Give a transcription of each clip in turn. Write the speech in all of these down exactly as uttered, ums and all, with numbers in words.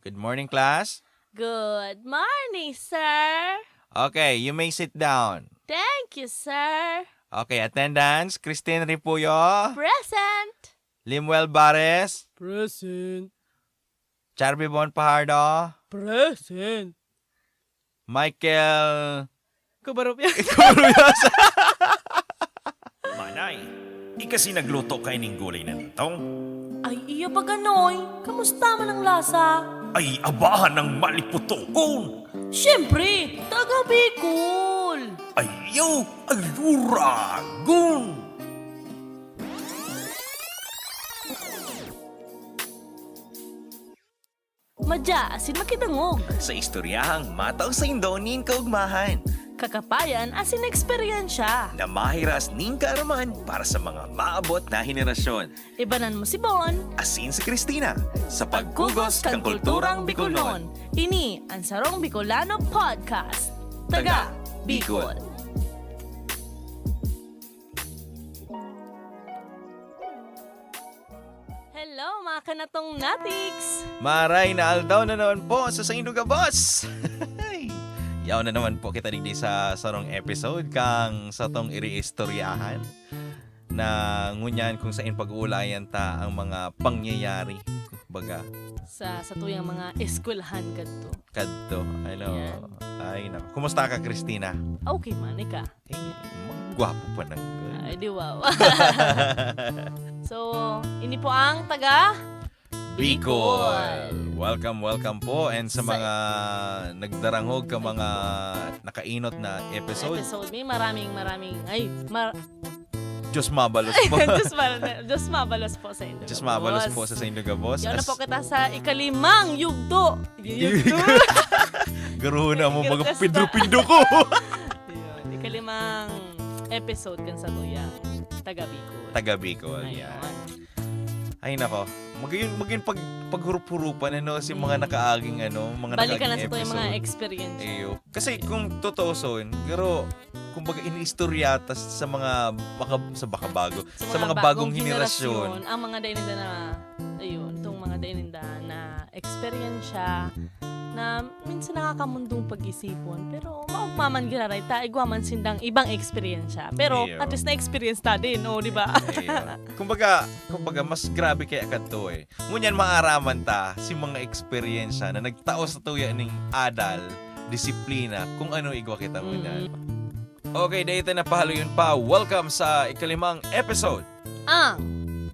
Good morning, class. Good morning, sir. Okay, you may sit down. Thank you, sir. Okay, attendance, Christine Ripuyo, Present. Limuel Bares, Present. Charby Bon Pahardo, Present. Michael Kabarop yan. Curiosa. Manay, ika si nagluto kaining gulay na nitong? Ay, iya ba ganoy? Kamusta man ang lasa? Ay, abahan ng maliputogon! Siyempre, taga Bicol! Ayaw, ayuragon! Madya asin makidangog. Sa istoryahang matao sa indo nin kaugmahan. Kakapayan asin eksperyensya. Na mahiras nin kaaraman para sa mga maabot na henerasyon. Ibanan mo si Bon. Asin si Christina sa pagkugos kan kulturang Bicolnon. Ini ang Sarong Bicolano Podcast. Taga Bicol. Hello, mga kanatong natiks! Maray na aldaw na naman po sa saindo gabos. Yaw na naman po kita digdi sa sarong episode kang satong iriistoryahan na ngunyan kung sain pag-uulayan ta ang mga pangyayari, baga. Sa satuyang mga eskwelahan kadto. Kadto, ano. Yan. Ay, naku. Kumusta ka, Christina? Okay man, ika. Eh, gwapo pa nang Ay, di wow. So, ini po ang taga Bicol. Welcome, welcome po. And sa Sa- mga nagdarangog ka mga nakainot na episode, Episode. May maraming, maraming, ay, mar- Diyos mabalos po. Diyos, mar- Diyos mabalos po sa inyo. Diyos mabalos po sa saindo gabos. Yan na As- po kita sa ikalimang yugto. Yugto. Garuhon na mo, mga Garuhon pindro-pindro ko. Yun. Ikalimang episode kan satuyang taga Bicol. Taga Bicol, Ayun. yan. Ay nako, magayon magayon pag paghurup-hurupan ano si mga nakaaging ano, mga Balikan na nakaaging sa yung mga episode. Experience. Iyo. Kasi kung tutuuson, pero kumbaga iniistorya ta sa mga baka, sa baka bago, sa, mga, bagong, henerasyon. Ang mga dai ninda na, ayun, itong mga dai ninda na eksperyensya na minsan nakakamundong pag-isipon, pero maugma man giraray ta, igwa man sindang ibang eksperyensya. Pero Iyo. At least na-experience ta din, o, di ba? Iyo. Kumbaga, kumbaga mas grabe kaya kadto eh. Ngunyan maaraman ta si mga eksperyensya na nagtao sa tuya ning adal, disiplina, kung ano igwa kita ngunyan. Okay, dahil tayo napahaloyon pa, welcome sa ikalimang episode. Ang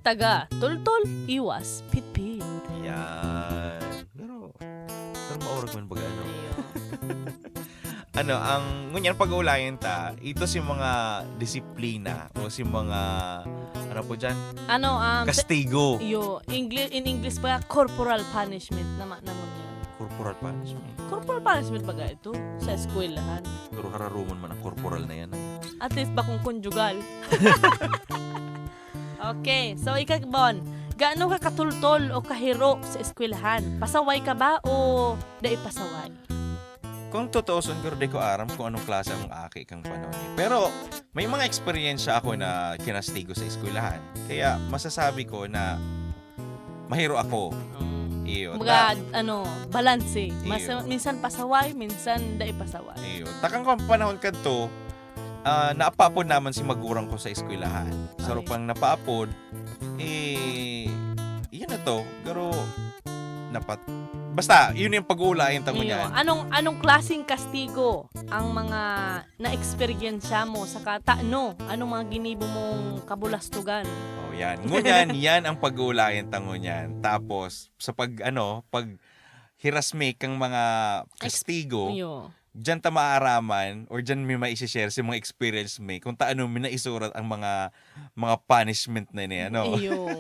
taga Tultol, Iwas, Pitpit. Yan. Pero, pero maurag man baga, ano? Ayun. Ano, ang ngunyan pag-uulayan ta, ito si mga disiplina o si mga, ano po dyan? Ano, um, sa- Kastigo. Yo, English, in English pa, corporal punishment naman naman yun. Corporal punishment. Corporal punishment baga ito sa eskwelahan? Pero hararumon man ang corporal na yan. Eh. At least bakong konjugal. Okay, so ika, Bon, gaano ka katultol o kahiro sa eskwelahan? Pasaway ka ba o dai pasaway? Kung totoo, siguro di ko aram kung anong klase ang aki kang panahon niya. Pero may mga eksperyensya ako na kinastigo sa eskwelahan. Kaya masasabi ko na mahiro ako. Um, Iyo. Kumbaga, Ta- ano, balanse. Mas, Iyo. Minsan pasaway, minsan dai pasaway. Iyo. Takang kong panahon kadto, ah, naapapod naman si magurang ko sa eskwelahan. Sa Ay. rupang napaapod, eh, yun na to. Pero, napat... Basta, yun yung pag-uulayan ta Iyo. ngunyan. Anong, anong klaseng kastigo ang mga na-eksperyensya mo sa katano? Anong mga ginibo mong kabulastugan? Oh, yan. Ngunyan, yan ang pag-uulayan ta ngunyan. Tapos, sa pag, ano, pag hirasme kang mga kastigo, Iyo. diyan ta maaaraman or diyan may maisishare sa mga experience mi kung taano mi naisurat ang mga mga punishment na ini, ano? Iyo.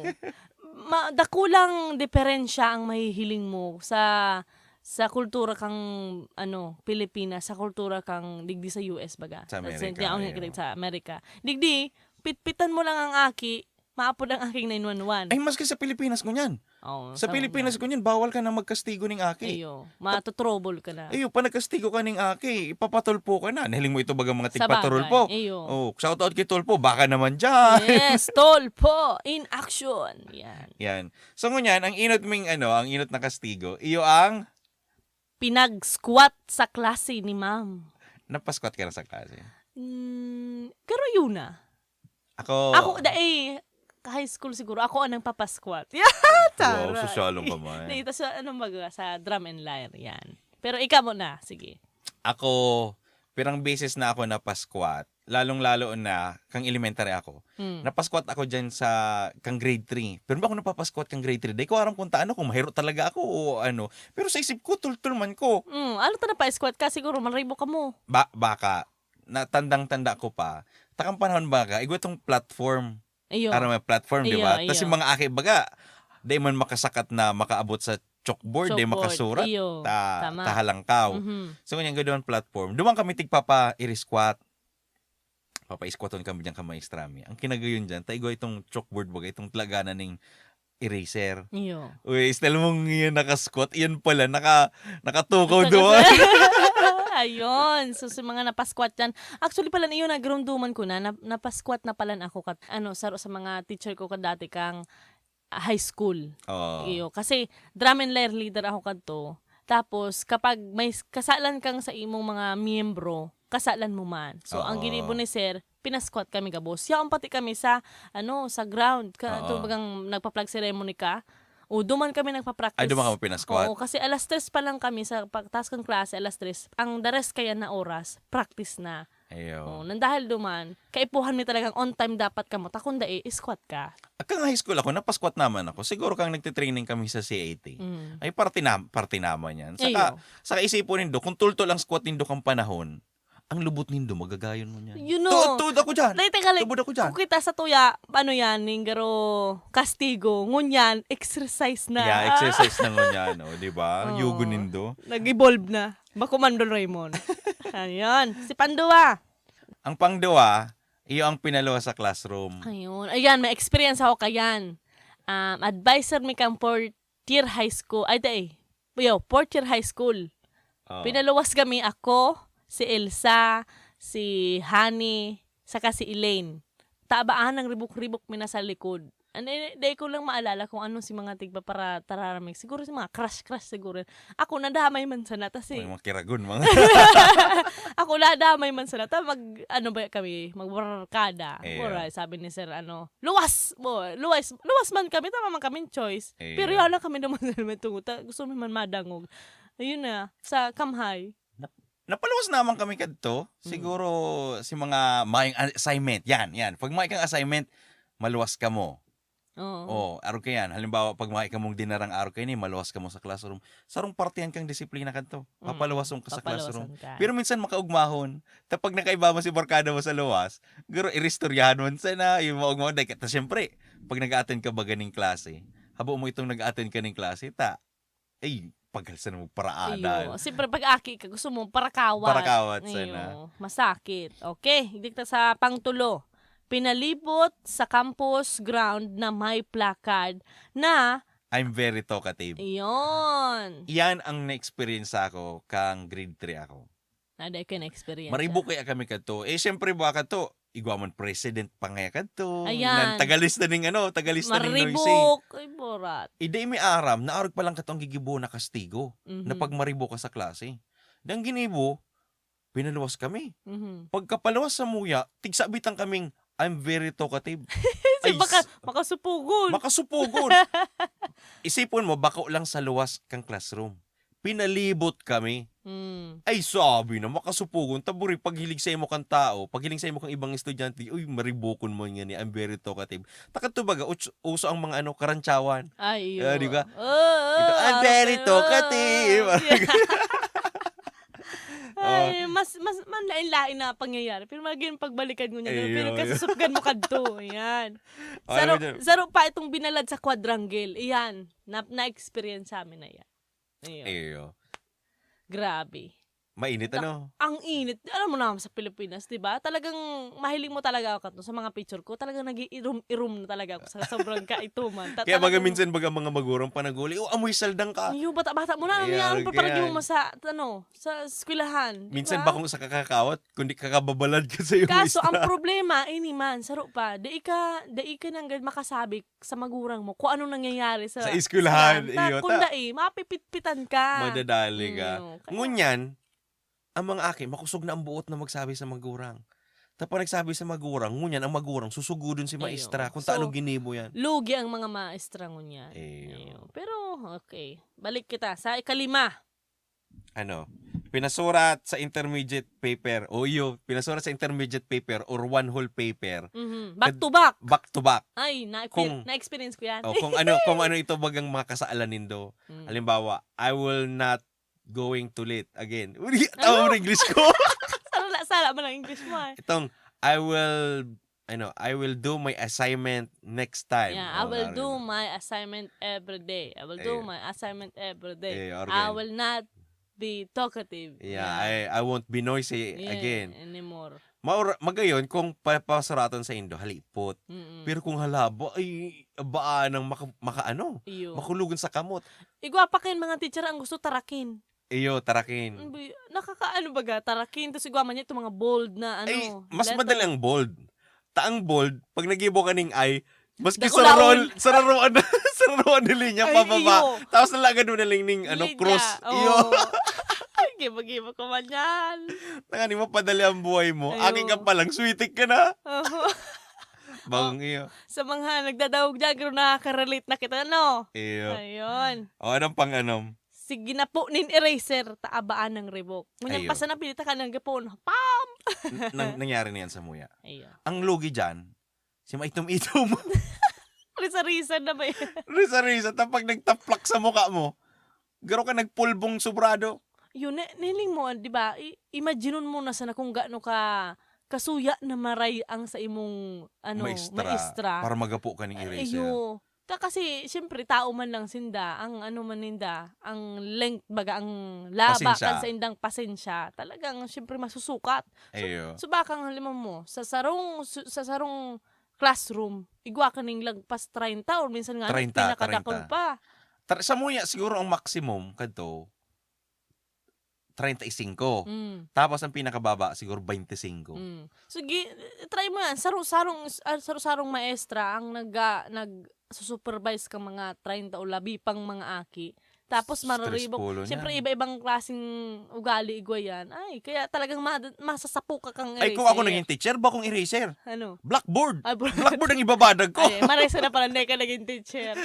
Ma, dakulang diferensya ang mahihiling mo sa sa kultura kang ano, Pilipinas, sa kultura kang digdi sa U S baga. Sa Amerika, Sa, iyo. sa Amerika. Digdi, pitpitan mo lang ang aki, maapod ang aking nine one one. Ay, maski sa Pilipinas ngunyan. Oh, sa Pilipinas, ngunyan, bawal ka na magkastigo ning aki. Iyo, matutrouble ka na. Iyo, pa nagkastigo ka ning aki, ipapatulpo ka na. Nahiling mo ito baga mga tigpatulpo. Iyo. Oh, shout out kay Tulpo, baka naman dyan. Yes, Tulpo in action. Yan. Yan. So, ngunyan, ang inot ming, ano, ang inot na kastigo, iyo ang pinag-squat sa klase ni ma'am. Napasquat ka na sa klase? Mm, pero yun na. Ako, ako, da-, eh, high school siguro, ako ang nagpapasquat. Yeah, wow, taray. Sosyalong ka man. Dito sa, ano, baga, sa drum and lyre, yan. Pero ikaw muna, sige. Ako, pirang beses na ako napasquat, lalong-lalo na kang elementary ako. Mm. Napasquat ako dyan sa, kang grade three. Pero ba ako napapasquat kang grade three? Di ko aram kung taano, kung mahiro talaga ako o ano. Pero sa isip ko, tultul man ko. Mm, ano ta napasquat ka? Siguro, malribo ka mo. Ba-, baka. Natandang-tanda ko pa. Takang panahon baga, igwa itong platform. Iyo. Aram mo yung platform, di ba? Iyo, tas iyo. Yung mga aki, baga, di man makasakat na makaabot sa chalkboard, di chalkboard, makasurat, iyo. Ta-, tama. Tahalangkaw. Mhm. So, ngunyan, ganoon platform. Duman kami tigpapa-squat. Papa-squaton kami dyan ka maestra mi. Ang kinagayon dyan, ta igwa itong chalkboard, baga, itong laganan ning eraser. Iyo. Uy, style mong iyan naka-squat, iyan pala, naka-, nakatukaw doon. Ayun. So, sa mga napasquat dyan, actually pala, iyon, nagrumduman ko na, na, napasquat na pala ako kat-, ano, saro sa mga teacher ko kadati kang, ah, high school. Oo. Iyo. Kasi, drum and lyre leader ako kadto. Tapos, kapag may s-, kasalan kang sa imong mga miyembro, kasalan mo man. So, ang Oo. ginibo ni sir, pinasquat kami gabos. Yaon pati kami sa, ano, sa ground. Ka-, Oo. Ito bagang nagpa-flag ceremony ka. O, duman kami nagpa-practice. Ay, duman kami pinasquat? Oo, kasi alas tres pa lang kami sa pagtaas kang klase, alas tres. Ang the rest kaya na oras, practice na. Ayaw. Oh, nang dahil duman, kaipuhan mi talagang on time dapat kamo. Ta kung dai, squat ka. At kang high school ako, napasquat naman ako. Siguro kang nagtitraining kami sa C A T. Mm. Ay, parte na-, parte naman yan. Saka, Ayaw. saka isipon nindo, kung tultol ang squat nindo kang panahon, ang lubot nindo, magagayon mo niyan. You know. Tuod, tuod ako dyan. Dai, teka lang. Tubod ako dyan. Kung kita sa tuya, ano yan, ning garo kastigo. Ngunyan, exercise na. Yeah, exercise na ngunyan, oh, di ba? Oo. Yugo nindo. Nag-evolve na. Bako man, Don Raymond. Ayan. Si Pandua. Ang pangduwa, iyo ang pinaluwas sa classroom. Ayun. Ayan, may experience ako kayan. Um, advisor mi kang fourth year high school. Ay, dai. Yo, fourth year high school. Oh. Pinaluwas kami, ako, si Elsa, si Honey, saka si Elaine. Tabaan ng ribok-ribok mi na sa likod. Ano, eh, dai ko lang maalala kung ano si mga tigpapara-, tararamig. Siguro si mga crush-crush siguro. Ako, nadamay man sana, tas May eh, mga kiragon, mga ako, nadamay man sana. Ta mag, ano ba kami, magbarkada. Iyo. Alright, sabi ni sir, ano, "Luwas! Bo, luwas, luwas man kami, tama man kaming choice." Iyo. Pero yan na kami naman sa may tungo. Ta-, gusto mi man madangog. Ayun na, sa kamhay. Napaluwas naman kami kadto. Hmm. Siguro si mga mayong a-, assignment. Yan, yan. Pag may kang assignment, maluwas kamo. Oo. Oh, arog ka yan. Halimbawa, pag may kamong dinarang arog kayo ni, maluwas kamo sa classroom. Sarong partihan kang disiplina kadto. Mm. Papaluwason ka sa classroom. Papaluwason ka. Pero minsan makaugmahon. Ta pag nakaiba mo si barkada mo sa luwas, guro, iristoryahan mo sana, yung maugmahon. Dahil, ta, siyempre, pag nag-attend ka ba ganing klase, habo mo itong nag-attend ka ning klase, ta, ay, pagal sana magparaada. Iyo. Siyempre, pag aki ka, gusto mo parakawat. Parakawat sana. Iyo, masakit. Okay, dikta sa pangtulo. Pinalibot sa campus ground na may placard na "I'm very talkative." Iyon. Yan ang na-experience ako kang grade three ako. Nada ka na-experience, Maribok ah. Kaya kami kadto. Eh, siyempre, ba kadto, igwa man president pa nga kadto. Ayan. Nan, tagalista ning ano, tagalista ning noisy. Maribok. Ay, borat. Ide may aram, naarog pa lang kadto ang gigibo na kastigo, Mhm. na pag maribok ka sa klase. Dang ginibo, pinaluwas kami. Mhm. Pagkapaluwas sa muya, tigsabitan kaming, "I'm very talkative." Ay, baka s-, makasupugon. Makasupugon. Isipon mo, bako lang sa luwas kang classroom. Pinalibot kami. Mm. Ay, sabi na, makasupugon. Taburi, paghiling sa imo kang tao, paghiling sa imo kang ibang estudyante, "Uy, maribokon mo nga ni, I'm very talkative." Takad to baga, uts-, uso ang mga ano, karantsawan. Ay, iyo. Ah, di ba? Oo, oo, "I'm very talkative." Yeah. Ay, mas, mas, manlain-lain na pangyayari. Pero maging pagbalikan mo niya, Iyo, pero iyo. Kasusupgan mo kadto. Ayan. Alam mo dyan. Saro, saro pa itong binalad sa quadrangle. Iyan. Na, na-experience sa amin na yan. Ayun. Iyo. Grabe. Mainit, Da- ano? Ang init. Alam mo naman sa Pilipinas, di ba? Talagang mahiling mo talaga ako sa mga picture ko. Talagang nag-iirom-irom na talaga ako sa sobrang kaituman. Ta- Kaya mga talagang- minsan baga mga magurang panaguli, "Oh, amoy saldang ka." Iyo, bata-bata mo na. Ano Ayan, yan? Ang paparagyo ganyan. mo sa, ano, sa eskwelahan. di Minsan ba? ba kung sa kakakawat, kundi kakababala ka sa iyo, Kaso, ang maestra? Problema, ini man, saro pa, dai ka, dai ka nanggad makasabi sa magurang mo kung anong nangyayari sa Sa eskwelahan, eskwelahan. Ta- iyo, kung ta- dai, mapipitpitan ka. Madadali ka. Iyo, kaya- Ngunyan, ang mga aki, makusog na ang buot na magsabi sa magurang. Tapos nagsabi sa magurang, ngunyan ang magurang, susugudon si Iyo. maestra kung So, taano ginibo yan. Lugi ang mga maestra ngunyan. Iyo. Iyo. Pero, okay. Balik kita sa ikalima. Ano? Pinasurat sa intermediate paper. O iyo, pinasurat sa intermediate paper or one whole paper. Mhm. Back to back. Back to back. Ay, na- Kung- na-experience ko yan. O kung ano, kung ano ito bagang mga kasalanan nindo. Mm. Halimbawa, "I will not going to late again." Uli, tama Ano? mo na English ko. Sala, sala man ang English mo eh. Itong, "I will, ano, I will do my assignment next time." Yeah, I O, will nga do rin. my assignment every day. I will do Ayun. my assignment every day. Eh, or I ganyan. will not be talkative. Yeah, I, I won't be noisy Yeah, again. Anymore. Maura, magayon kung papasuraton sa indo, halipot. Mm-mm. Pero kung halaba, ay, baan ang maka, makaano? Iyo. Makulugon sa kamot. Igwa pa kayo mga teacher ang gusto tarakin. Iyo, tarakin. Ang bi- Nakakaano baga, tarakin. Tapos igwa man niya itong mga bold na ano. Ay, mas letter. Madali ang bold. Ta ang bold, pag nagibo ka ning I, maski Dakulaon. sararoan, sararoan na, sararoan na linya Ay, pababa. iyo. Tapos nalagad mo na lang ning ano, Linya, cross. oo. Iyo. Ay, gibo-gibo ko man yan. Nangani mapadali ang buhay mo. Ayo. Aki ka pa lang, switik ka na. Oo. Bagong iyo. Sa mga nagdadawog dyan, pero nakaka-relate na kita, no? Iyo. Ayun. O, anong pang anom? Sige na po nin eraser, taabaan ng revoke. Ngunyan Ayo. pa sana pinita ka ng gapon. Pam! N- nang, nangyari na yan sa muya. Ayun. Ang lugi dyan, si maitom-itom. Risa-risa na ba yan? Risa-risa. Tapos pag nagtaplak sa mukha mo, garo ka nagpulbong sobrado. Yun, na- niling mo, di ba? I- imagineon mo na sana kung gaano ka kasuya na maray ang sa imong ano, Maestra. Maestra. Para magapo ka ng eraser. Ayo. Ta kasi, siyempre, tao man lang sinda, ang ano man ninda, ang length, baga, ang laba Pasensya. kan sa indang pasensya. Talagang, siyempre, masusukat. Ayo. So, baka ang halimbawa mo, sa sarong, su- sa sarong classroom, igwa ka ning lagpas treinta or minsan nga, Treinta, pinakadakul treinta. pa. Tar- sa muya, siguro ang maximum, kadto, treinta y cinco. Mm. Tapos ang pinakababa, siguro twenty-five. Mm. So, gi- try mo yan. Sarong-sarong, ah, sarong-sarong maestra ang nag, nag-supervise ka mga treinta o labi pang mga aki. Tapos mararibo. Stressful Siyempre, yan. Iba-ibang klaseng ugali, igwa yan. Ay, kaya talagang ma- masasapo ka kang Ay, kung ako eraser. Naging teacher, bakong eraser. Ano? Blackboard. Ah, bro. Blackboard ang ibabadag ko. Ay, maresa na pala, hindi ka naging teacher.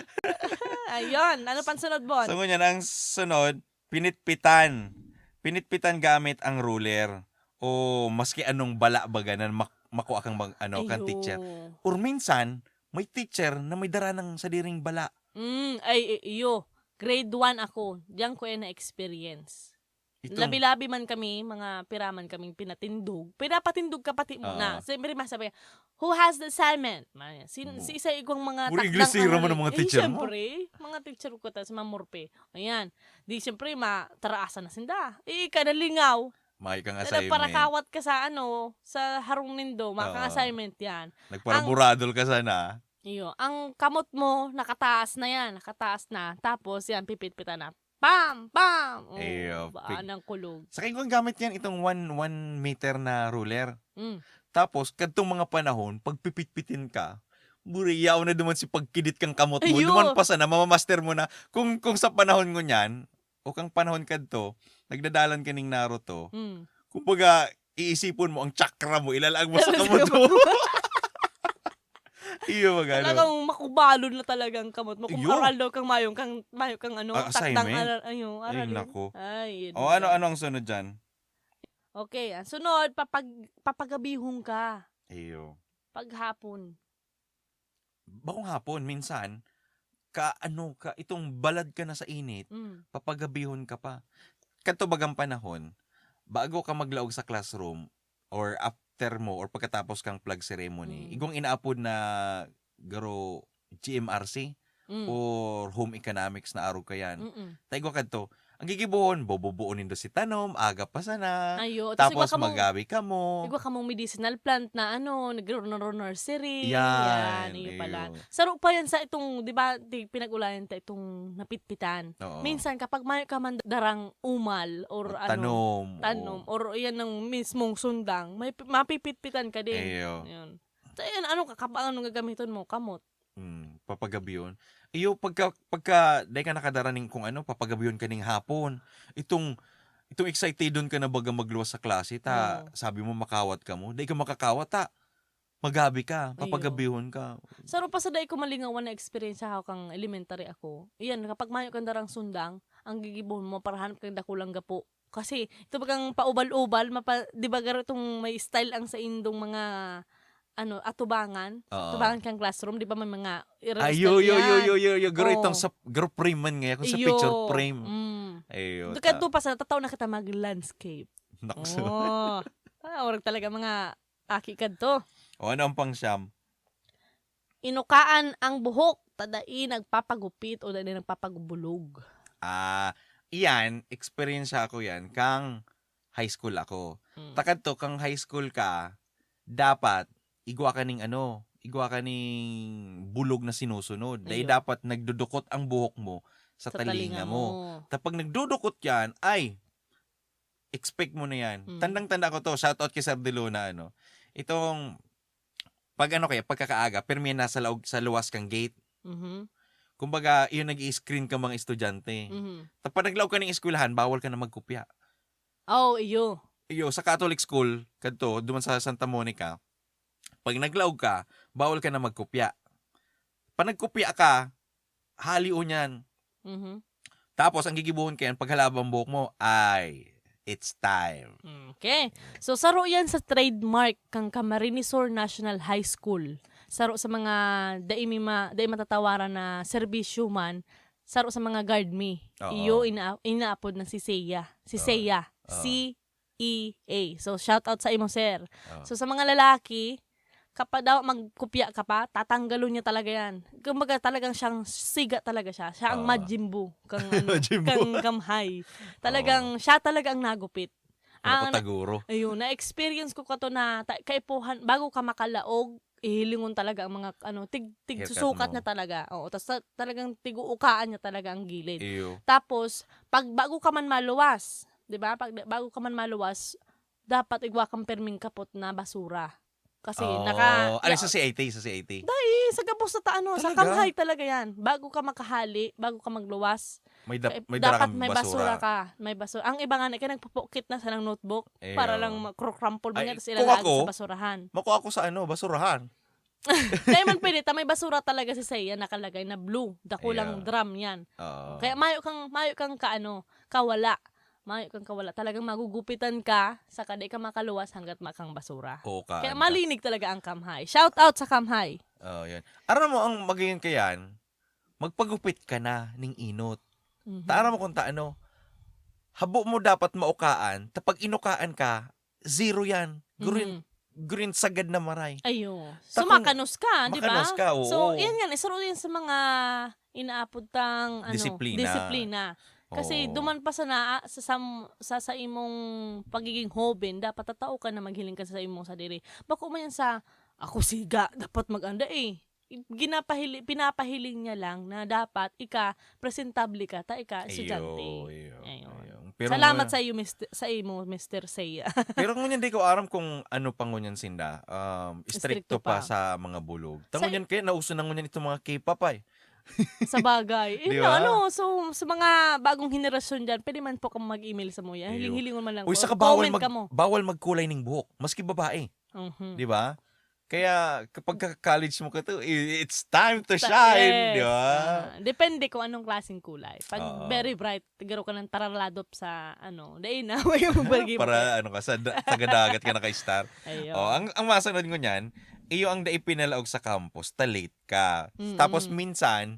Ayun, ano pang sunod, Bon? So, ngunyan, ang sunod, pinitpitan. Pinitpitan gamit ang ruler. O maski anong bala baga na mak- makuha kang mag- ano, kang Ayo. Teacher. Or minsan, may teacher na may dara ng sadiring bala. Mm, ay, i- iyo. Grade one ako. Diyan ko yan na-experience. Itong Labi-labi man kami, mga piraman kaming pinatindog. Pinapatindog ka pati muna. Oo. Siyempre, masabi, "Who has the assignment?" Maya, sin, Bu- si isa igwang mga Puro takdang Inglesera ano man ang rin. mga Eh, teacher mo. Siyempre, mga teacher ko, tas mamurpe. Ayan. Di, siyempre, mataraasan na sinda. Eh, ika nalingaw. May kang Dada, assignment. parakawat ka sa ano, sa harong nindo, mga Oo. kang assignment yan. Nagparaburadol ka sana. Iyo, ang kamot mo, nakataas na yan, nakataas na. Tapos, yan, pipitpitan na. Pam! Pam! Oh, Iyo, baa pig- ng kulog. Sa kayo, ang gamit yan, itong one, one meter na ruler. Mm. Tapos, kadtong mga panahon, pag pipitpitin ka, buriyaw na duman si pagkidit kang kamot mo. Iyo. Duman pa sana, mamamaster mo na. Kung, kung sa panahon ngunyan, o kang panahon kadto, nagdadalan ka ning Naruto, Mm. kumbaga, iisipon mo ang chakra mo, ilalaag mo sa Sa kamot kamot mo. mo. Iyo, mag ano. Talagang makubalon na talaga ang kamot mo. Kung Iyo. aral daw kang mayong kang, mayong kang ano, Ah, takdang assignment? aral, ayo, Ay, aralin. nako. Ay, yun O ano, na. Ano ang sunod dyan? Okay, ang sunod, papag, papagabihon ka. Iyo. Paghapon. Bakong hapon, minsan, ka, ano, ka, itong balad ka na sa init, Mm. papagabihon ka pa. Kadto bagang panahon, bago ka maglaog sa classroom, or after mo, or pagkatapos kang flag ceremony, Mm. igwang inaapod na garo G M R C, Mm. or home economics na arog kayan. Mm-mm. Ta igwa kadto, ang gigibohon, boboboon nindo si tanom, aga pa sana. Ayo, tas igwa Tapos kamong, magabi kamo. igwa kamong medicinal plant na ano, nagro-nursery. Yan, Yan, iyo pala. iyo. Saro pa yan sa itong, di ba, di, pinag-ulayan ta itong napitpitan. Oo. Minsan, kapag mayo ka man darang umal or ano, Tanom. tanom, Oo. or yan ang mismong sundang, may pi- mapipitpitan ka din. Iyo. Yun. So, yan, anong kakabang, anong gagamiton mo? Kamot. Mm, papagabihon. Iyo, pagka, pagka, dai ka nakadara ning kung ano, papagabihon ka ning hapon. Itong, itong excitedon ka na baga magluwas sa klase, ta, Oo. sabi mo makawat ka mo, dai ka makakawat, ta, magabi ka, Iyo. papagabihon ka. Saro pa sa dai ko malingawan na eksperyensya ako kang elementary ako. Iyan, kapag mayo kang darang sundang, ang gigibohon mo, parahanap kang dakulang gapo. Kasi, ito bagang paubal-ubal, mapa, di ba garo itong may style ang sa indong mga, ano, atubangan? Oo. Atubangan kang classroom, di ba may mga Ay, yo, yo, yo, yan. yo, yo, yo, garo Oo. itong sa group frame man ngayon, kung sa Iyo. picture frame. Mm. Ayo, Doon ta. ka doon pa sa natataw na kita mag-landscape. Nakso. Oh. Ah, orag talaga mga aki kadto. O ano ang pang-siyam? Inukaan ang buhok, ta dai nagpapagupit o dai nagpapagubulog. Ah, iyan, experience ako yan, kang high school ako. Mm. Takad to, kang high school ka, dapat, igwa ka ning ano, igwa ka ning bulog na sinusunod. Dahil Iyo. dapat nagdudukot ang buhok mo sa, Sa talinga, talinga mo. mo. Tapag nagdudukot yan, ay, expect mo na yan. Mm. Tandang-tanda ko to, shout out kay Sir De Luna, ano. Itong, pag ano kaya, pagkakaaga, pero may nasa laog, sa luwas kang gate. Mhm. Kumbaga, yun nag-i-screen ka mga estudyante. Mhm. Tapag naglaog ka ng eskwelahan, bawal ka na magkopya. Oh, iyo. Iyo, sa Catholic school, kadto, duman sa Santa Monica, pag naglaog ka, bawal ka na magkopya. Pag nagkopya ka, hali o niyan. Mhm. Tapos, ang gigibohon ka yan, paghalaba ang buhok mo, ay, it's time. Okay. So, saro yan sa trademark kang Camarines Sur National High School. Saro sa mga dai mi ma, dai matatawaran na serbisyo man, saro sa mga guard mi. Oo. Iyo ina, inaapod na si Seiya. Si Oo. Seiya. Oo. C E A. So, shout out sa imo, sir. Oo. So, sa mga lalaki, kapag daw magkopya ka pa, tatanggalon niya talaga yan. Kumbaga, talagang siyang siga talaga siya. Siya ang Oo. Majin Buu kang, ano, Majin Buu. kang Kamhay. Talagang siya talaga ang nagupit. Ano Ang ko, Taguro? Ayun, na-experience ko kato na ta- kaipuhan, bago ka makalaog, ihilingon talaga ang mga, ano, tig, tig Haircut susukat mo. Niya talaga. Oo, tas ta- talagang tiguukaan niya talaga ang gilid. Iyo. Tapos, pag bago ka man maluwas, 'di ba? Pag bago ka man maluwas, dapat igwa kang perming kapot na basura. Kasi Oh, naka ano, ya- sa C I T, sa C I T? Dai, sa gabos na ta-, ano, sa Talaga? Kamhay talaga yan. Bago ka makahali, bago ka magluwas, May, da- eh, may dara dapat kang may basura basura. Ka. May basura. Ang iba nga, kaya nagpupukit na sa ng notebook Eh, para oh. Lang ma-, crumple mo Ay, niya, tapos kung ilalaan ako, sa basurahan. Makuha ako sa ano, basurahan. Dai man pwede, ta may basura talaga si Seiya nakalagay na blue. Dakulang Yeah. Drum yan. Oo. Kaya mayo kang, mayo kang ka, ano, kawala. Mayo kang kawala. Talagang magugupitan ka, saka di ka makaluwas hanggat makang basura. Oo, kaan Kaya ka. Malinig talaga ang Kamhay. Shout out sa Kamhay. Oh, yan. Aram mo, ang magayon kayan, magpagupit ka na ning inot. Mhm. Ta aram mo kung ta ano, habo mo dapat maukaan, tapag inukaan ka, zero yan. Green, Mhm. green sagad na maray. Ayo. Ta So, kung makanos ka, di ba? makanos ka, oo. So, yan yan. Isa rin yan sa mga inaapod tang, ano, Disiplina. disiplina. Kasi Oo. duman pa sana sa, sam- sa, sa imong pagiging hoben, dapat tatao ka na maghiling ka sa imong sadiri. Bako man yan sa, "Ako siga, dapat mag-anda eh." Ginapahili-, pinapahiling niya lang na dapat ika, presentable ka, ta ika, estudyante. Iyo, iyo, Ayun. iyo. Pero Salamat ngunyan, sa iyo, Mister, sa imo, Mister Seiya. pero ngunyan di ko aram kung ano pa ngunyan sinda. Um, Istrikto istrikto pa pa. Sa mga bulog. Ta Sa ngunyan kaya nauso na ngunyan itong mga K-pop ay. Sa bagay. Di Yun ba? na, ano, so, sa mga bagong henerasyon dyan, pwede man po kang mag-email sa mo yan. Iyo. Hiling-hilingon man lang Uy, po. saka bawal, Comment mag, ka mo. bawal magkulay ning buhok. Maski babae. Mhm. Di ba? Kaya kapag ka-college mo ka to, i- it's time to Ta- shine. Di yes. ba? Ah, depende kung anong klaseng kulay. Pag Oo. very bright, tigaro ka ng taraladop sa, ano, dai na, may yung bargi mo. Para ano ka, sa, da- sa dagat ka naka-star. Ayun. Oh, ang, ang masunod ngunyan, iyo ang dai pinalaog sa campus, ta-late ka. Mm-mm. Tapos minsan,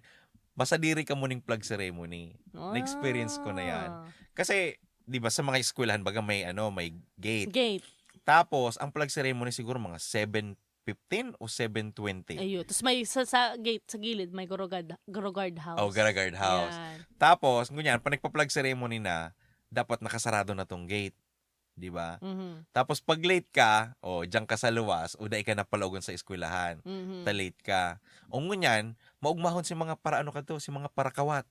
masadiri ka muning flag ceremony. Na-experience ko na yan. Ah. Kasi, di ba, sa mga eskwelahan, baga may, ano, may gate. Gate. Tapos, ang flag ceremony siguro mga seven fifteen o seven twenty. Ayun. Tapos may sa, sa gate, sa gilid, may Goro Guard, Goro Guard House. Oh, Goro Guard House. Yan. Tapos, ngunyan, pag nagpa-flag ceremony na, dapat nakasarado na tong gate. Di ba? Mhm. Tapos pag late ka, o diyan ka sa luwas, o dai ka napalaogon sa eskwelahan. Mhm. Ta late ka. O ngunyan, maugmahon si mga para ano ka to, si mga parakawat.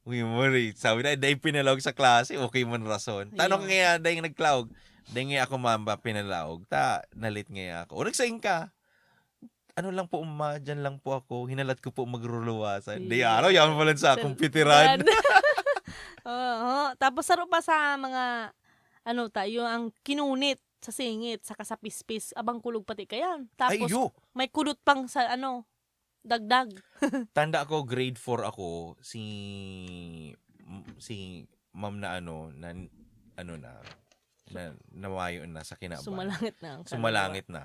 Uy, mori, sabi na, dai pinalaog sa klase, okay man rason. Tanong Iyo. Nga, dai nagklaog. Dai nga ako mamba pinalaog. Ta, na-late nga ako. O nagsaing ka. Ano lang po, uma, dyan lang po ako. Hinalat ko po magruluwasan. Di Iyo. araw, yaman pala sa akong pitiran. Oo. Tapos saro pa sa mga, ano ta, yung ang kinunit sa singit, saka sa pispis, abang kulog pati kayan. Ay, Tapos iyo. May kudot pang sa, ano, dagdag. Tanda ko, grade four ako, si, m- si ma'am na ano, na, ano na, na, namayo na sa kinaban. Sumalangit na ang kaluluwa. Sumalangit na.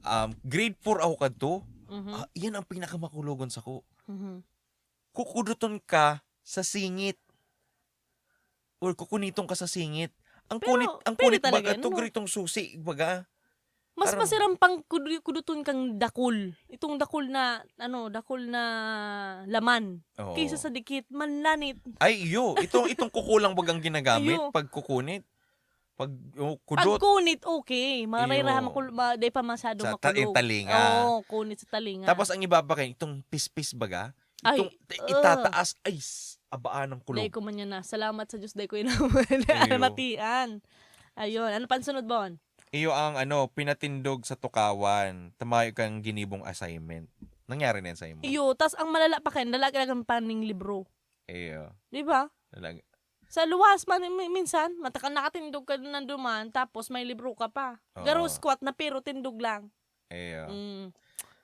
Um, grade four ako kadto. Mhm. Ah, yan ang pinakamakulogon sako. Mhm. Kukuduton ka sa singit. Or kukuniton ka sa singit. Ang Pero kunit, ang pwede kunit talaga baga yan, to, ano? Gritong susi, baga. Mas Parang- masarang pang kudu- kuduton kang dakul. Itong dakul na, ano, dakul na laman. Oo. Kaysa sa dikit, manlanit. Ay, iyo. Itong, itong kukulang bagang ginagamit Iyo. Pag kukunit. Pag oh, Pag kudot. Kunit, okay. Mga Iyo. Raha, makul- ma- di pa masyado Sa ta- makulog. yung talinga. Oo, kunit sa talinga. Tapos ang iba pa kayo, itong pispis baga, Ay, itong ugh. Itataas, ay, s- abaan ng kulog. Dahil ko man yan na. Salamat sa Diyos, dahil ko yung Iyo. namatian. Ayun. Ano pansunod, Bon? Iyo ang ano, pinatindog sa tukawan, tamayo kang ginibong assignment. Nangyari na yan sa imo? Iyo, tas ang malala pa kayo, lalaki lang pa ning libro. Iyo. Di ba? Talaga. Sa luwas man, mi- minsan, mataka nakatindog ka nanduman, tapos may libro ka pa. Oo. Garo squat na pero tindog lang. Iyo. Mm.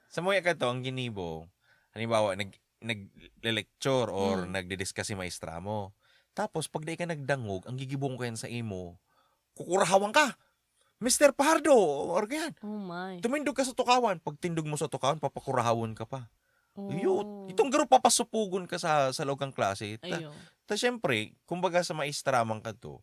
Sa mga ka to, ang ginibo, halimbawa, nag, nag-lecture or Mm. nagdi-discuss si maestra mo. Tapos, pag di ka nagdangog, ang gigibong ko yan sa imo, kukurahawan ka. Mister Pahardo, or ganyan. Oh my. Tumindog ka sa tukawan. Pag tindog mo sa tukawan, papakurahawon ka pa. Iyo, Oh. itong garo papasupugon ka sa, sa loob ng klase. Ta, Ayo. ta syempre, kumbaga sa maestra man ka to,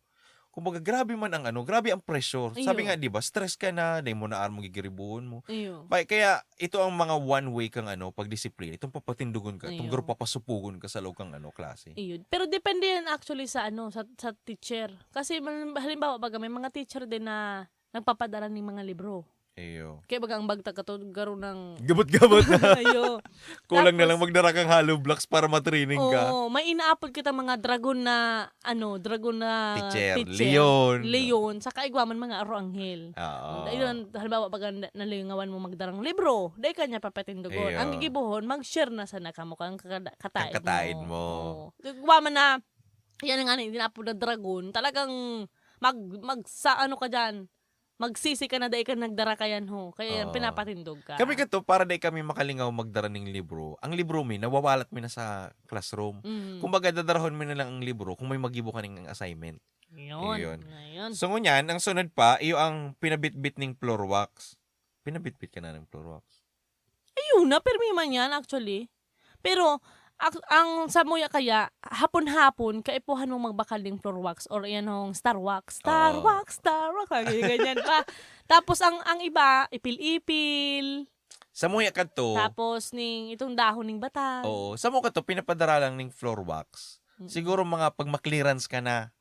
kumbaga grabe man ang ano, grabe ang pressure. Sabi Iyo. Nga, di ba, stress ka na, dahil mo na armong gigiribuhon mo. Iyo. Pa, kaya ito ang mga one way kang ano, pagdisiplina. Itong papatindugon ka, itong Iyo. Garo papasupugon ka sa loob kang ano, klase. Iyo. Pero depende yan actually sa ano, sa, sa teacher. Kasi mal- halimbawa, baga may mga teacher din na nagpapadala ng mga libro. Iyo. Kaya baga ang bagta ka to, garo ng Gabot-gabot na. Ayo. Kulang na Tapos- lang magdara kang hollow blocks para matraining ka. Oo, may inaapod kita mga dragon na, ano, dragon na Teacher, teacher. Leon. Leon, saka igwa man mga aroanghel. Oo. Ayun, halimbawa, pag na- nalingawan mo magdarang libro, dai ka niya papatindugon. Iyo. Ang gigibuhon, mag-share na sana kamo kang kada- kataid, Kang kataid mo. mo. Oo. Igwa man na, yan nga, inaapod na dragon, talagang mag, mag, sa ano ka dyan, magsisi ka na dai ka nagdara kayan ho. Kaya yan, Oo. pinapatindog ka. Kami kato, para dai kami makalingaw magdara ning libro, ang libro mi, nawawalat mi na sa classroom. Mm. Kumbaga, dadarahon mi na lang ang libro kung may magibo ka ning assignment. Yun. Yun. Ngayon. So, ngunyan, ang sunod pa, iyo ang pinabitbit ning floor wax. Pinabitbit ka na ng floor wax? Ayun na, pirmi man yan, actually. Pero, ak- ang sa muya kaya, hapon-hapon, kaipuhan mong magbakal ng floor wax or yan hong star wax. Star Oo. wax, star wax. Lagi ganyan pa. Tapos, ang, ang iba, ipil-ipil. Sa muya kadto, Tapos, ning, itong dahon ng batag. Oo. Sa muya kadto, pinapadara lang ning floor wax. Mm. Siguro mga pag ma-clearance ka na,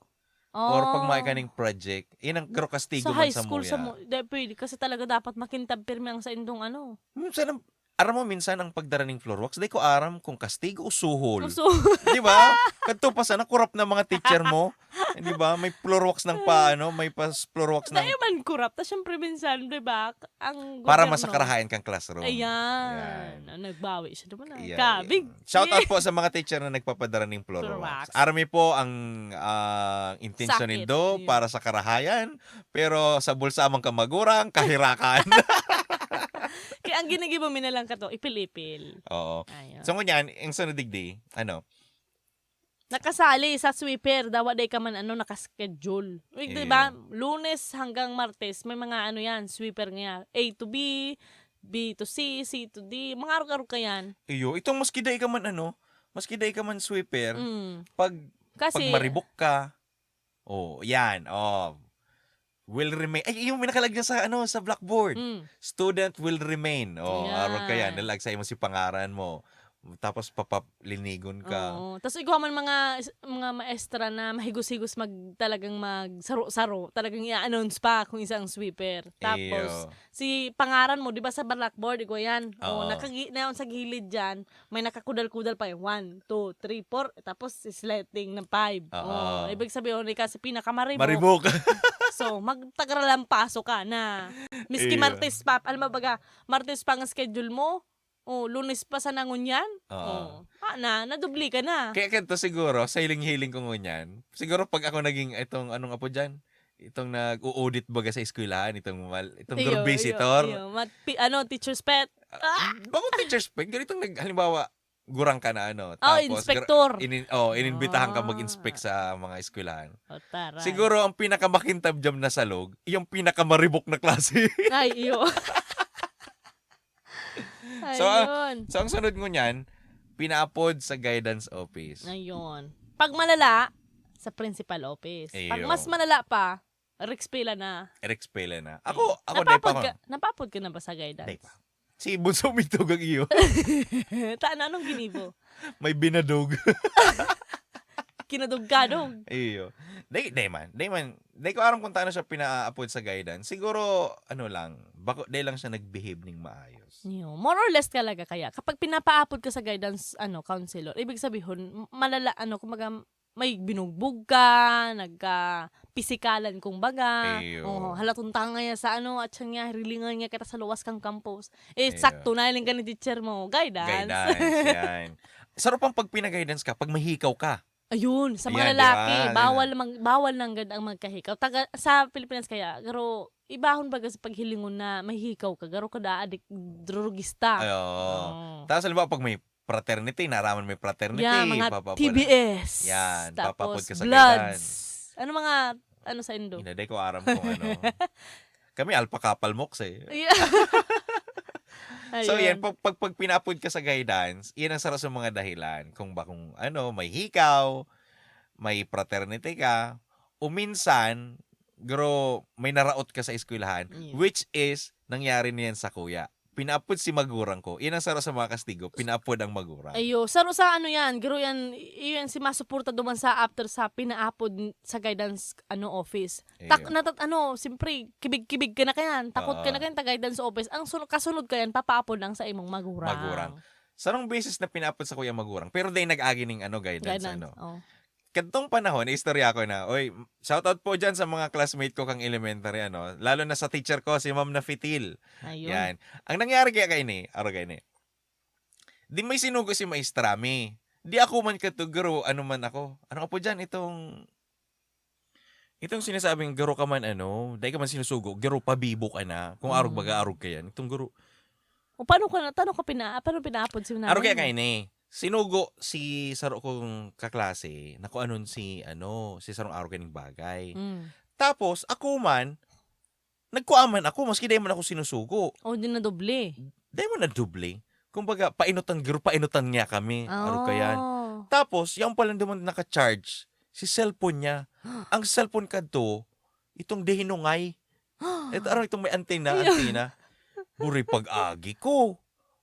or pag Oh. may ka ning project, yun ang garo kastigo Sa man high sa school, muya. sa mu- di, pwede. Kasi talaga dapat makintab pirmi ang sa indong ano. Minsan, ang- aram mo, minsan ang pagdara ning floor wax, di ko aram kung kastigo o suhol. Uso. Di ba? Kadto pa sana, corrupt na mga teacher mo. Di ba? May floor wax ng pa, ano, may pas floor wax ng Dahil man corrupt. Tapos syempre minsan, di ba? Ang para gobyerno. Masakarahayan kang classroom. Ayan. Yan. Ah, nagbawi siya naman. Ah. Yan. Kabig. Shout out po sa mga teacher na nagpapadara ng floor Floor wax. wax. Army po ang ah, intensyon Sakit. nindo Yun. Para sa karahayan, pero sa bulsa man ka magurang, kahirakan. Kaya ang ginigibo mi na lang kato, ipil-ipil. Oo. Ayan. So, ngunyan, ang sunod digdi, ano? Nakasali sa sweeper, dawa day ka man ano, nakaschedule. Uy, di ba? Iyo. Lunes hanggang Martes, may mga ano yan, sweeper nga. A to B, B to C, C to D, mga arog-arog ka yan. Iyo, itong maski day ka man ano, maski day ka man sweeper, Mm. pag, Kasi, pag maribok ka, oh, yan, oh. will remain. Ay, yung may nakalagay sa, ano, sa blackboard. Mm. Student will remain. Oh, Ayan. Araw ka yan. Nalag sa imo si pangaran mo. Tapos papalinigon ka. Oo. Tapos igwa man mga, mga maestra na mahigos-higos mag, talagang magsaro-saro. Talagang i-announce pa kung isa ang sweeper. Tapos, Iyo. si pangaran mo, di ba sa blackboard, igwa yan. Oo, Oo. nakagi-, na sa gilid dyan, may nakakudal-kudal pa eh. One, two, three, four. Tapos, sliding ng five. Oo. Oh, ibig sabihin, ikaw si pinakamaribok. Maribok. So, magtagralampaso ka na. Miski Iyo. Martes pa, alam mo baga, Martes pa ang schedule mo, oh, Lunes pa sa nangunyan, Oo. oh, ah, na, nadubli ka na. Kaya ganito siguro, sa hiling-hiling ko ngunyan, siguro pag ako naging itong, anong apo dyan? Itong nag-o-audit baga sa eskwelahan, itong mal-, itong Iyo, door iyo, visitor. iyo. Mat-, pi-, ano, teacher's pet. Ah, Ah! bako teacher's pet, ganitong nag-, halimbawa, gurang ka na, ano, Oh, tapos inspector. gra-, inin-, oh, inimbitahan ka Ah. mag-inspect sa mga eskwelahan. O, taray. Siguro, ang pinakamakintab dyan na salog, yung pinakamaribok na klase. Ay, iyo. So, ah, Ayun. so, ang sunod ngunyan, pinaapod sa guidance office. Ayun. Pag malala, sa principal office. Pag Iyo. mas malala pa, Rexpela na. Rexpela na. Ay. Ako, ako, dai pa Napapod ako. ka, napapod ka na ba sa guidance? Dai pa. Si Bunso may tugang iyo. Ta-, ano, anong ginibo? May binadog. Kinadog-kadog. Iyo. Dai, dai man. Dai man. Dai ko aram kung taano siya pinaapod sa guidance. Siguro, ano lang, bako, dai lang siya nag-behave ning maayos. Iyo. More or less talaga kaya. Kapag pinapaapod ka sa guidance, ano, counselor, ibig sabihin, m-, malala, ano, kumbaga, may binugbog ka, nagka-pisikalan kumbaga. Iyo. Oh, halatong tanga niya sa ano, at siya niya, hirilingan niya kita sa luwas kang campus. Eh, Iyo. sakto na, hiling ka ni teacher mo, guidance. Guidance, yan. Saro pang pag pina-guidance ka, pag mahikaw ka. Ayun, sa mga Ayan, di lalaki, ba? bawal mang-, bawal nang gad ang magkahikaw. Taga, sa Pilipinas kaya, pero ibahon baga sa paghilingon na mahihikaw ka, garo ka da adik, drogista. Ay, oo. Oo. Tapos, halimbawa, pag may fraternity, naraman may fraternity, Yeah, mga papa-, T B S. Yan, Tapos papapod ka sa Bloods. guidance. Ano mga, ano sa Indo? Hindi, di ko aram kung ano. Kami, Alpha Kappa Almox eh. Yeah. So, yan, Ayun. pag, pag, pag pinapod ka sa guidance, yan ang sarap sa mga dahilan. Kung ba kung ano, may hikaw, may fraternity ka, o minsan, garo, may naraot ka sa eskwelahan, Yeah. which is, nangyari na yan sa kuya. Pinaapod si magurang ko. Yan ang saro sa mga kastigo, pinaapod ang magurang. Ayo, saro sa ano yan, garo yan, yan si masuporta duman sa after sa pinaapod sa guidance, ano, office. Tak-, Iyo. natat-, ano, siyempre, kibig-kibig ka na kayan, takot ka Oo. na kayan, ta guidance office. Ang sun-, kasunod ka yan, papaapod lang sa imong magurang. Magurang. Sarong beses na pinaapod sa kuya magurang, pero dai nag-agi ning, ano, guidance, Guidance, ano. oh. Kadtong panahon, istorya ko na, oy, shout out po dyan sa mga classmate ko kang elementary, ano, lalo na sa teacher ko, si Ma'am Nafitil. Ayun. Yan. Ang nangyari kaya kaini, aro kaini. Di may sinugo si maestra mi. Di ako man kato, garo, ano man ako. Ano ka po dyan? Itong, itong sinasabing garo ka man, ano, dai ka man sinusugo, garo pabibo ka na. Kung arog Mm. baga, arog ka yan. Itong garo, O, paano ka na, paano ka pina-, paano pinaapod si nanay Aro kaya mo? kaini, sinugo si saro kong kaklase na kung anon si, ano, si sarong aro kaning bagay. Mm. Tapos, ako man, nagkua man ako, maski dai man ako sinusugo. O, di na doble. Dai man na doble. Kumbaga, painutan, garo, painutan niya kami. Aro kayan. Oh. Tapos, yung pala naman naka-charge, si cellphone niya. Ang cellphone kadto, itong dehinungay. Ito, arang itong may antena, Iyo. antena. Buri pag-agi ko.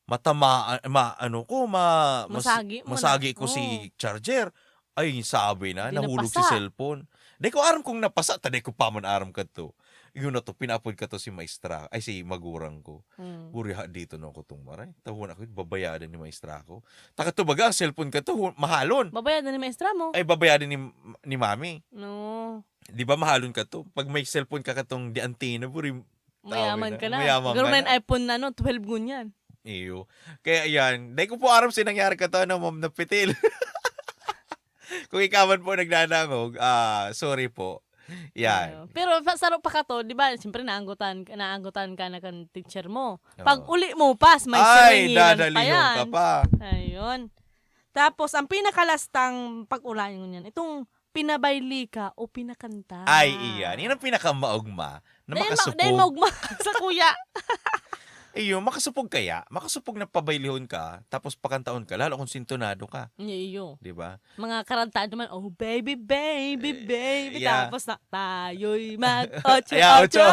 Matamaan, ma-, ano ko, ma-, mas-, Masagi mo na. masagi ko si Oo. charger. Ay, sabi na, Di nahulog si napasa. cellphone. Di ko aram kung napasa, ta di ko pa man aram kadto. Yun na to, pinapod ka to si maestra, ay, si magurang ko. Mm. Buri ha, dito na ako tong maray. Tahuan ako, babayadan ni maestra ko. Taka to baga, ang cellphone ka to, hu-, mahalon. Babayadan ni maestra mo? Ay, babayadan ni, ni mami. No. Di ba mahalon ka to? Pag may cellphone ka katong di antena, buri, Mayaman tawag ka na. na. Mayaman Garo ka na yung na. iPhone na, no, twelve ngunyan. Iyo. Kaya yan. Dahil ko po aram si nangyari ka to, ano, Ma'am Napitil. Kung ikaw man po nagdadangog, ah, sorry po. Yan. Iyo. Pero pa, saro pa ka to, di ba? Siyempre, naanggutan, naanggutan ka na kan teacher mo. Pag Oo. uli mo, pas, may Ay, siringilan pa dadalihon ka yan. pa. Ayun. Tapos, ang pinakalastang pag-ulayan ngunyan, itong pinabaylika o pinakanta. Ay, iyan. Yan ang pinakamaugma na Dahil ma-, makasuko. dahil maugma sa kuya. Iyo, makasupog kaya? Makasupog na pabaylihon ka, tapos pakantaon ka, lalo kung sintonado ka. Iyo, iyo. Di ba? Mga karanta naman, "Oh, baby, baby, Eh, baby." yeah. Tapos na, "Tayo'y mag-ocho-ocho." Yeah, ocho.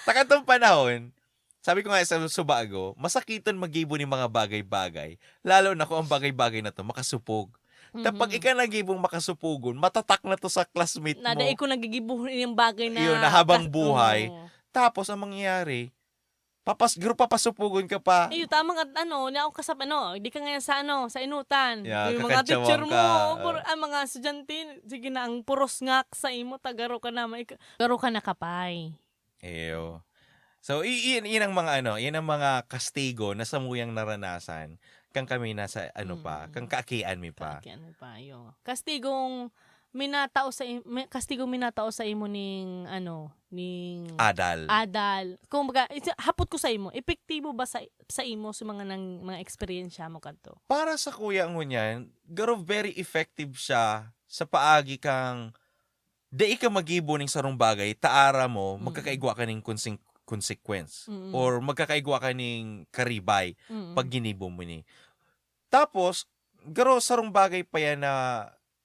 Sa katong panahon, sabi ko nga sa subago, masakiton magibo ning mga bagay-bagay, lalo na kung ang bagay-bagay na to makasupog. Tapag Mhm. ika nagibong makasupogon, matatak na to sa classmate mo. Nadai ko nagigibuhon yung bagay na Yun, na habang kas- buhay. Oo. Tapos ang mangyayari, papas group papasupugon ka pa. Ayun, tama nga, ano, niya ako kasab, ano, di ka ngayon sa, ano, sa inutan. Yeah, Yung mga kakantsawan teacher mo, ka, puro, oh. Ang mga estudyante, sige na, ang puros ngak sa imo, tagaro ka na, may ka- garo ka na kapay. Iyo. So, i- iyan, iyan ang mga ano, iyan ang mga kastigo na samuyang naranasan kang kami nasa ano pa, Mm. kang kaakian mi pa. Kaakian mo pa, iyo. Kastigong minatao sa im- mi- kastigong minatao sa imo ning ano, ning Adal. Adal. Kumbaga, ito, hapot ko sa imo, epektibo ba sa sa imo sa mga nang, mga eksperyensya mo kadto? Para sa kuya ngunyan, garo very effective siya sa paagi kang dai ka magibo ning sarong bagay, taara mo, Mm. magkakaigwa ka ning konse- consequence. Mm. Or magkakaigwa ka ning karibay Mm. pag ginibo mo ni. Tapos, garo sarong bagay pa yan na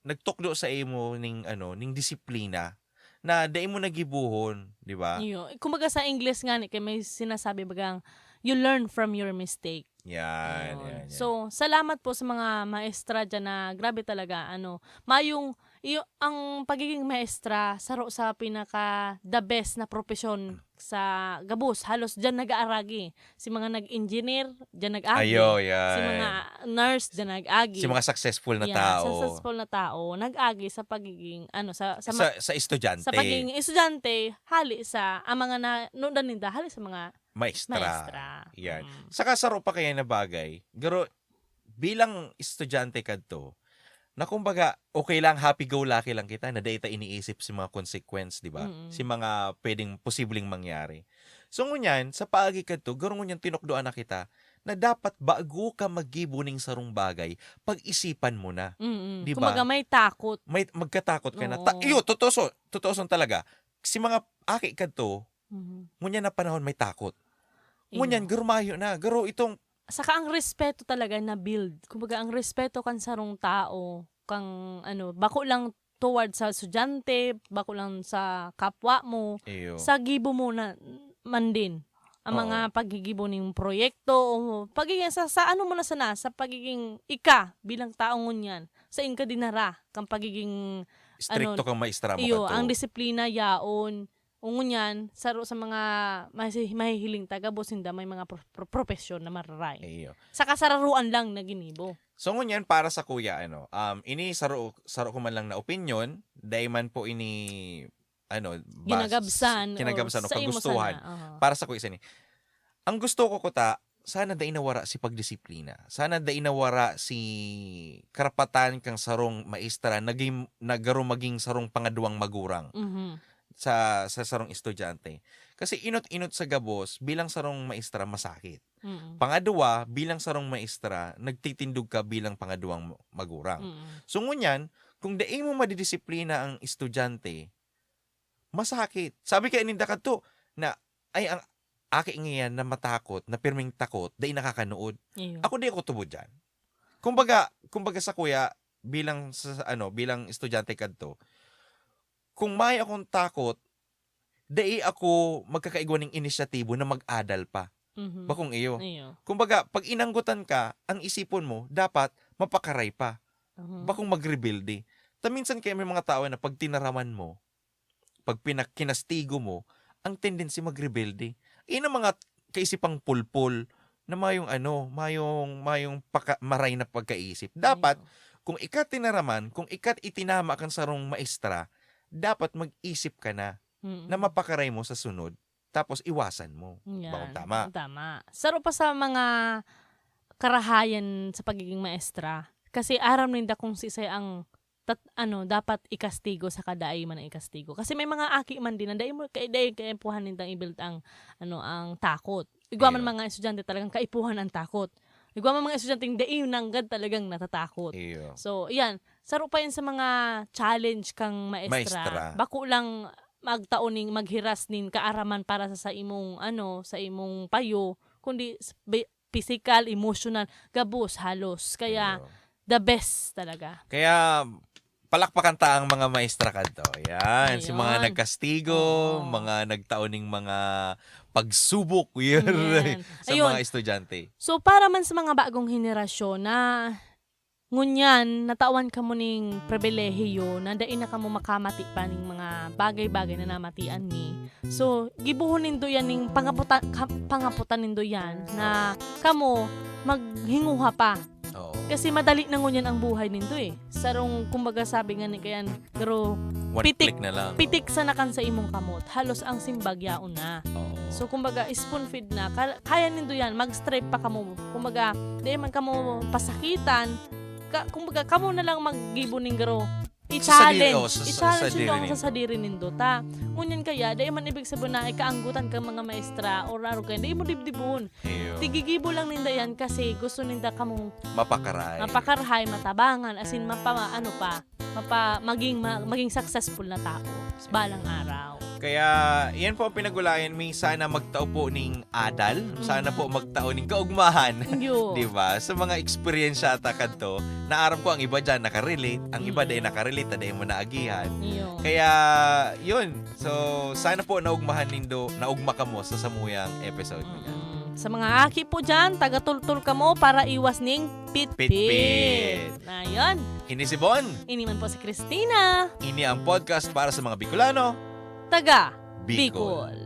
nagtukdo sa imo ning ano, ning disiplina na dai mo nagibuhon, di ba? Iyo. Kumbaga sa English nga ni, kay may sinasabi bagang, "You learn from your mistake." Yan, Ayun. yan, yan. So, salamat po sa mga maestra dyan na grabe talaga, ano, mayong, iyo, ang pagiging maestra, saro sa pinaka the best na profession sa gabos. Halos dyan nag-aaragi. Si mga nag-engineer, dyan nag-agi. Ayo, yan. Si mga nurse, dyan nag-agi. Si mga successful na Yeah, tao. Successful na tao, nag-agi sa pagiging, ano, sa, sa, Sa, ma- sa estudyante. sa pagiging estudyante, hali sa, ang mga na, nudan ninda, hali sa mga maestra. maestra. Yan. Mm. Saka saro pa kaya na bagay, garo, bilang estudyante kadto, na kumbaga, okay lang, happy-go-lucky lang kita, na dai ta iniisip si mga consequence, di ba? Mm. Si mga pwedeng posibleng mangyari. So, ngunyan, sa paagi kadto, garo ngunyan tinukdoan na kita na dapat bago ka magibo ning sarong bagay, pag-isipan mo na. Mm-mm. Di ba? Kumbaga may takot. May, magkatakot ka na. Ta- Oo. iyo, totoo, so, totoo son talaga. Si mga aki kadto, Mhm. ngunyan na panahon may takot. Ngunyan, Iyo. garo mayo na. Garo itong Saka ang respeto talaga na build. Kumbaga, ang respeto kan sarong tao, kang ano, bako lang toward sa estudyante, bako lang sa kapwa mo, Iyo. sa gibo mo na man din. Ang Oo. Mga paggigibo ning proyekto, o pagiging sa, sa ano mo na sana, sa pagiging ika bilang tao ngunyan, sa inka dinara, kang pagiging Stricto ano, kang maestra mo iyo, kadto. Ang disiplina yaon. O ngunyan, saro sa mga masi- mahihiling ta, gabos ninda may mga pro- pro- propesyon na mararay. Iyo. Sa kasararuan lang na ginibo. So ngunyan, para sa kuya, ano, um, ini saro, saro ko man lang na opinion, dai man po ini, ano, bas- Ginagabsan, o kinagabsan o sa imo kagustuhan. Sana. Aha. Para sa kuya, sini. Ang gusto ko kuta, sana dai nawara si pagdisiplina. Sana dai nawara si karapatan kang sarong maestra naging, na garo maging sarong pangaduang magurang Mhm. sa, sa sarong estudyante. Kasi inot-inot sa gabos, bilang sarong maestra, masakit. Mm. Pangadwa, bilang sarong maestra, nagtitindog ka bilang pangaduang magurang. Mm. So ngunyan, kung dai mo madidisiplina ang estudyante, masakit. Sabi kaya ninda kadto na, ay, ang aki ngayon na matakot, na pirming takot, dai nakakanood. Iyo. Ako di ako tubod dyan. Kumbaga, kumbaga sa kuya, bilang sa, ano, bilang estudyante kadto, kung may akong takot, dai ako magkakaigwa ning inisyatibo na mag-adal pa. Mhm. Bakong iyo. Iyo. Kumbaga, pag inanggutan ka, ang isipon mo, dapat mapakaray pa. Mhm. Bakong magrebelde. Ta minsan kaya may mga tao na pag tinaraman mo, pag pinak-, kinastigo mo, ang tendency magrebelde. Iyan ang mga kaisipang pulpol na mayong ano, mayong, mayong paka-, maray na pagkaisip. Dapat, Iyo. Kung ika tinaraman, kung ika itinama kan sarong maestra, dapat mag-isip ka na Mm-mm. na mapakaray mo sa sunod, tapos iwasan mo. Yan. Bakong tama. Tama. Saro pa sa mga karahayan sa pagiging maestra. Kasi aram ninda kung sisay ang tat-, ano, dapat ikastigo sa kadai man ang ikastigo. Kasi may mga aki man din na dai mo, kay, dai kaipuhan nindang i-build ang, ano, ang takot. Igwa man Ayun. Mga estudyante talagang kaipuhan ang takot. Igwa man mga estudyante dai nanggad talagang natatakot. Iyo. So, yan. Saro pa yan sa mga challenge kang maestra. Maestra. Bako lang magtao ning maghiras nin kaaraman para sa, sa imong, ano, sa imong payo, kundi s-, be-, pisikal, emosyonal, gabos halos. Kaya, Iyo. the best talaga. Kaya, palakpakan ta ang mga maestra kadto. Yan, si mga Ayun. nagkastigo, Oo. mga nagtao ning mga pagsubok, yun, Yan. sa Ayun. mga estudyante. So, para man sa mga bagong henerasyon na ngunyan, natawan kamo ning pribilehiyo na dai na kamo makamati pa ning mga bagay-bagay na namatian mi. So, gibohon nindo yan ning pangaputa-, ka-, pangaputan nindo yan na Oo. kamo maghinguha pa. Oo. Kasi madali na ngunyan ang buhay nindo eh. Sarong, kumbaga, sabi nga ni kayan, pero One pitik, click na lang. pitik sa nakan sa imong kamot. Halos ang simbag yaon na. Oo. So, kumbaga, spoon feed na. Ka-, kaya nindo yan. Mag-strive pa kamo. Kumbaga, di man kamo pasakitan. Ka-, kumbaga, kamo na lang maggibo ning garo. Sa sadiri, I-challenge. oh, sa, sa I-challenge sadiri nindo ang nindo. sa sadiri nindo. Ta, ngunyan kaya, di man ibig sabihin na ikaanggutan kang mga maestra or arog kayo. Di mo dibdibon. Iyo. Tigigibo lang ninda yan kasi gusto ninda kamong Mapakaray. mapakarahay, matabangan, as in, mapa-, ano pa, mapa-, maging, ma-, maging successful na tao sa balang araw. Kaya, yan po ang pinagulayan mi. Sana magtao po ning adal. Mm. Sana po magtao ning kaugmahan. Yo. Di ba? Sa mga eksperyensya ta kadto, naaram ko ang iba dyan nakarelate, ang iba Mm. dai nakarelate, ta dai mo naagihan. Yo. Kaya, yun. So, sana po naugmahan nindo, naugma kamo sa samuyang episode na yan. Mm. Sa mga aki po dyan, tagatultol kamo para iwas ning pitpit. Pitpit. Na yun. Ini si Bon. Ini man po si Christina. Ini ang podcast para sa mga Bicolano. Taga Bicol. Bicol.